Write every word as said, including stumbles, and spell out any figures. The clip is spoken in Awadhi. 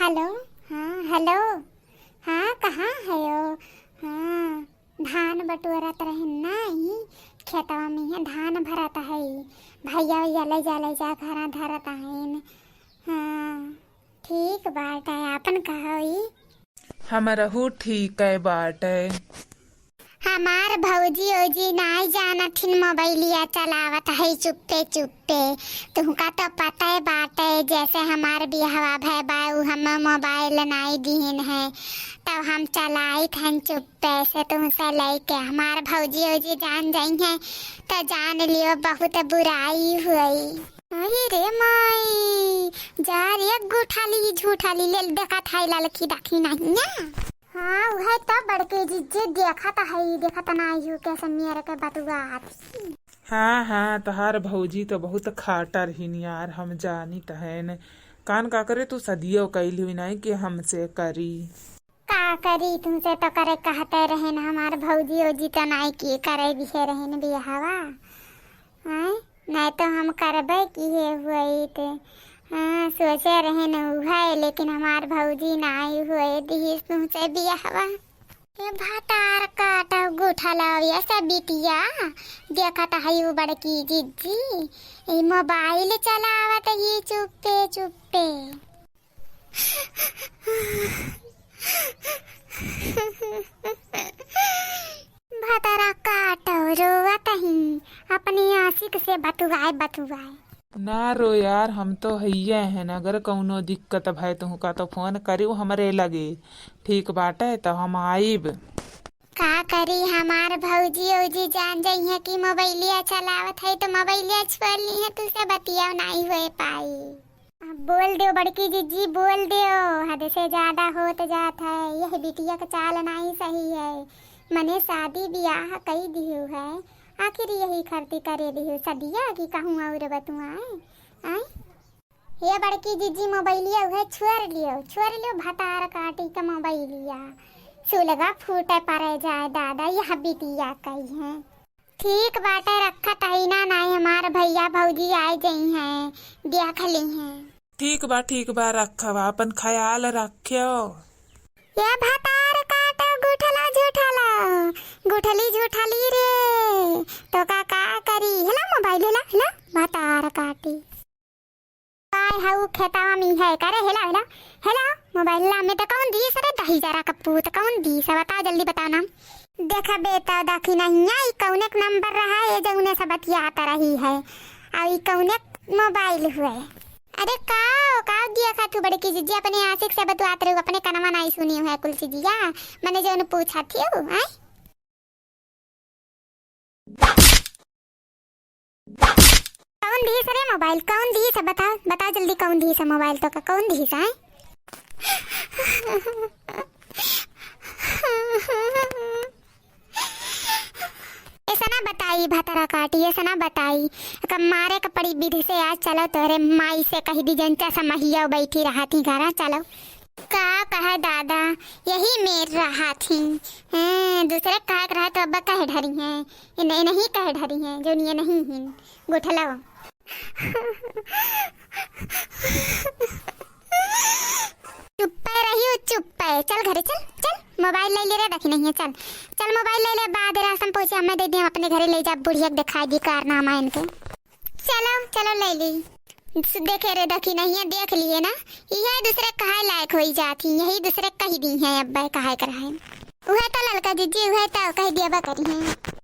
हेलो, हाँ, हेलो, हाँ, कहाँ हयो? हाँ, धान बटोरत रहेन ना, ई खेतवा में है, धान भरत है, भैया, भैया, ले जा, ले जा, घरा धरत हईन। हाँ, ठीक बाटे, आपन कहो ई? हमरहू ठीक है बाटे। हमार भौजी ओजी नाई जानत हिन, मोबाइलिया चलावत है चुप्पे चुप्पे। तुहका तो पता है बाटे, जैसे हमार बियाहवा भय बा, उ हमें मोबाइल नाई दिहिन है, तब हम चलाइत हन चुप्पे से तुमसे लेके। हमार भौजी ओजी जान जाई है तो जान लियो, बहुत बुराई हुई। अरे रे माई, जा रे गुठाली झूठाली, ले देखत है ललकी दखिनहिया। हाँ, उहे तो बड़की जिज्जी देखत हई, देखत नाई हू कैसे मेर के बतुआत ही। हाँ, हाँ, तोहार भौजी तो बहुत खाटर हिन यार, हम जानित हन। कान का करे तू सदियो कइल हुई नाई कि हमसे करी। का करी, तुमसे तो करे कहते रहेन, हमार भौजी ओजी तो नाई की करे दिहे रहेन बियाहवा। हैं? नाई तो हम करबे किहे हुइत। हाँ, सोचे रहेन उहे, लेकिन हमार भौजी नाई हुए दिहिस तुमसे बियाहवा। ए भतार काटो गुठलवा, ये सब बिटिया देखत हई उ बड़की जिज्जी, ई मोबाइल चलावत ही चुप्पे चुप्पे। भतरा काटो रोवत ही, अपनी आशिक से बतुआए बतुआए। ना रो यार, हम तो हइये हन, अगर कउनो दिक्कत भय तुहका तो फोन करियो हमरे लगे, ठीक बाटे तो हम आइब। का करी, हमार भौजी ओजी जान जइहे कि मोबाइलिया चलावत है तो मोबाइलिया छोड़ लिहे, तुसे बतिया नाई होए पाई। बोल देओ बड़की जिज्जी, बोल देओ, हद से ज्यादा होत जात है। यह बिटिया का चाल नाई सही है। मने शादी बियाह कई दिहु है, आखिर यही खरती करे दिहु सदिया कि कहूँ और बतुआए? आय? ये बड़की जिज्जी मोबाइलिया उहे छोड़ लियो, छोड़ लियो भतार काटी का मोबाइलिया। सुलगा फूटे परे जाए दादा, यह बिटिया कई है। ठीक बाटे, रखत हई ना, नाई हमार भैया भौजी आए जइहें, देख लिहें। ठीक बा, ठीक बा, रखब, आपन ख्याल रख्यो। ये भतार काटो, गुठला झुठला, गुठली झुठली रे, तो का, का करी? हिला मोबाइल, हिला, हिला, भतार काटी। काय हऊ खेतवा में है करे? हेला, हेला, हेला, मोबाइल में तो कौन दीस रे? दही जरा का पूत कौन दीस? बता, जल्दी बता नाम। देखा बेटा, देखी नहीं, ई कौने क नंबर रहा है, जौने से बतियात रही है, और ई कौने क मोबाइल हुए? अरे का, का दिया खा तू बड़की जिज्जी, अपने आशिक से बतुआत रहू, अपने कनवा नाई सुनी है कुल चीजिया, मने जौन पूछा थी, आय? कौन दीस रे मोबाइल? कौन दीस? बताओ, बताओ जल्दी, कौन दीस मोबाइल? तो का कौन दीस है? ऐसा ना बताई भतरा काटी, ऐसा ना बताई। कब मारे का पड़ी विधि से आज। चलो तोहरे माई से कही दी, जनचा समहिया बैठी रहा थी घरा। चलो। का कहे दादा, यही मेर रहा थी। हैं, दूसरे का कहे रहा तो अब कहे ढरी हैं। ये नहीं, नहीं कहे ढरी हैं, जो ये नहीं हिन। गुठलो। चुप्पे रहियो, चुप्पे। चल घरे, चल, चल। मोबाइल ले ले रे, देखी नहीं है, चल। चल मोबाइल ले ले, बाद रास्ता में पहुँचे, हमें दे दिया, अपने घरे ले जा, बुढ़िया के दिखाई दी कारनामा इनके। चलो, चलो ले ली। देखे रे, देखी नहीं है, देख लिए ना, यह दूसरे कहे लायक होई जात ही, यही दूसरे कही दी है, अब कहे कर है। उहे तो ललका जिज्जी, उहे तो कह दिया बा करी है।